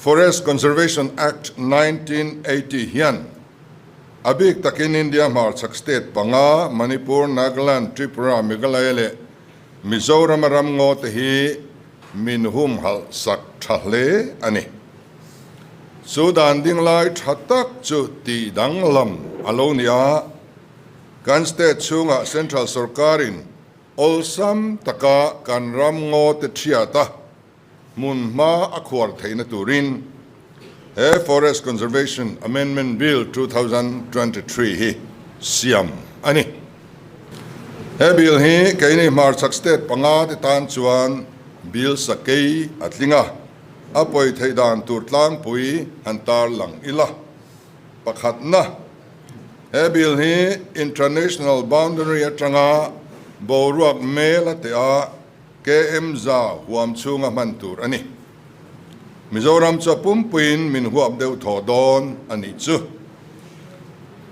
Forest Conservation Act 1980 hian a bik takin India hmarchhak state panga, Manipur, Nagaland, Tripura, Meghalaya leh Mizorama ramngaw te hi min humhalh sak tha hle a ni. Chu dan ding lai tha tak chu tih danglam a lo ni a, kan state chhungah central sorkarin awlsam taka kan ramngaw te thiat a, hmun hma a khuar theihna turin he Forest Conservation Amendment Bill 2023 hi siam a ni. He bill hi keini hmarchhak state panga te tan chuan bill sakei a tling a, a pawi theih dan tur tlangpui han tarlang ila. Pakhatna, he bill hi international boundary atanga boruak mel a teh a, KM za huam chhunga hman tur a ni. Mizoram chu a pumpuiin min huap deuh thaw dawn a nih chu.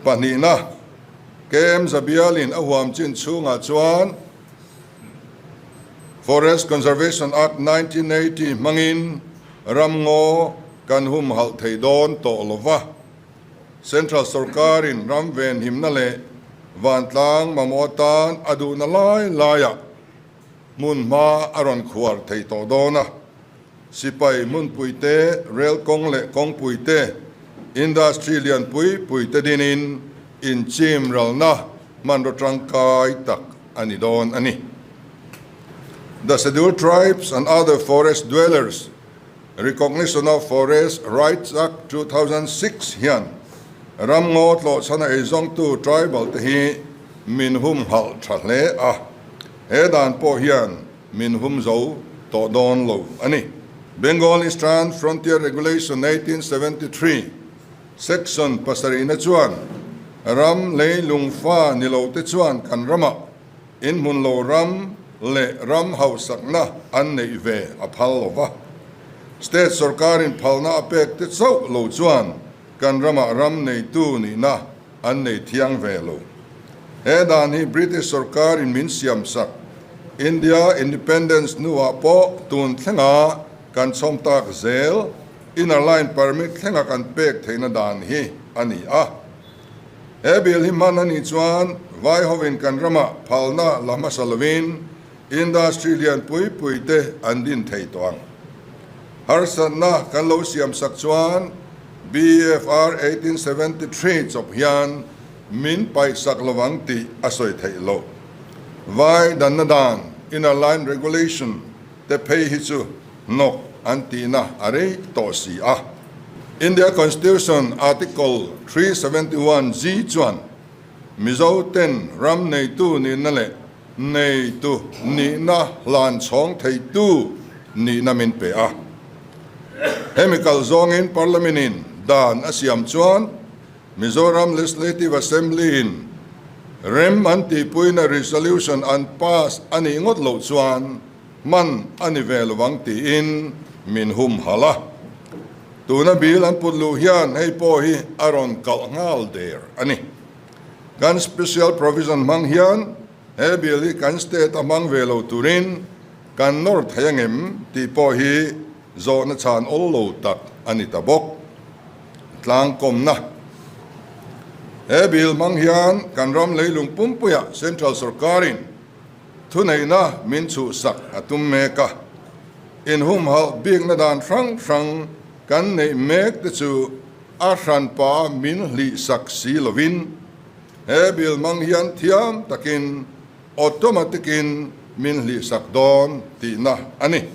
Pahnihna, KM za bialin a huam chin chhungah chuan Forest Conservation Act 1980 hmangin ramngaw kan humhalh thei dawn tawh lo va. Central sorkarin ram venhimna leh vantlang mamawh atan a duhna lai laiah Hmun hma a rawn khuar thei tawh dawn a, sipai hmunpui te, rel kawng leh kawngpui te, industry lian pui pui te dinin inchim ralna hmanraw tangkai tak a ni dawn a ni. The Scheduled Tribes and Other Forest Dwellers Recognition of Forest Rights Act 2006 hian ramngaw tlawhchhana eizawngtu tribal te hi min humhalh tha hle a, he dan pawh hian min hum zo tawh dawn lo a ni. Bengal Eastern Frontier Regulation 1873 Section pasarihna chuan ram leilung fa ni lo te chuan kan ramah Inhmun lo ram leh ram hausakna an neih ve a phal lo va. State sorkarin phalna a pek te chauh lo chuan kan ramah ram neitu nihna an nei thiang ve lo. He dan hi British sorkarin min siamsak India Independence hnuah pawh tun thlenga kan chhawm tak zel Inner Line Permit thlenga kan pek theihna dan hi a ni a. He bill hi hman a nih chuan vai hovin kan ramah phalna la hmasa lovin industry lian pui pui te an din thei tawh ang. Harsatna kan lo siam sak chuan BFR 1873 chawp hian min paih sak lovang tih a sawi theih loh. Vai danna dan, Inner Line Regulation, te phei hi chu hnawk an tihna a rei tawh si a. India Constitution Article 371 G chuan Mizo ten ram neitu nihna leh neitu nihna hlan chhawng theitu nihna min pe a. Hemi kal zawngin Parliament in dan a siam chuan Mizoram Legislative Assembly in rem an tihpuina resolution an pass a nih ngawt loh chuan hman a ni ve lovang tiin min humhalh a. Tuna bill an put luh hian hei pawh hi a rawn kalh nghal der a ni. Kan special provision hmang hian he bill hi kan state a hmang ve lo turin kan nawr thei angem tih pawh hi zawhna chhan awl lo tak a ni ta bawk. Tlangkawmna He bill hmang hian kan ram leilung pumpuiah Central sorkarin Thuneihna min chhuhsak a tum mek a, inhumhalh bikna dan hrang hrang kan neih mek te chu a hranpa min hlihsak si lovin he bill hmang hian thiam takin automatic in min hlihsak dawn tihna a ni.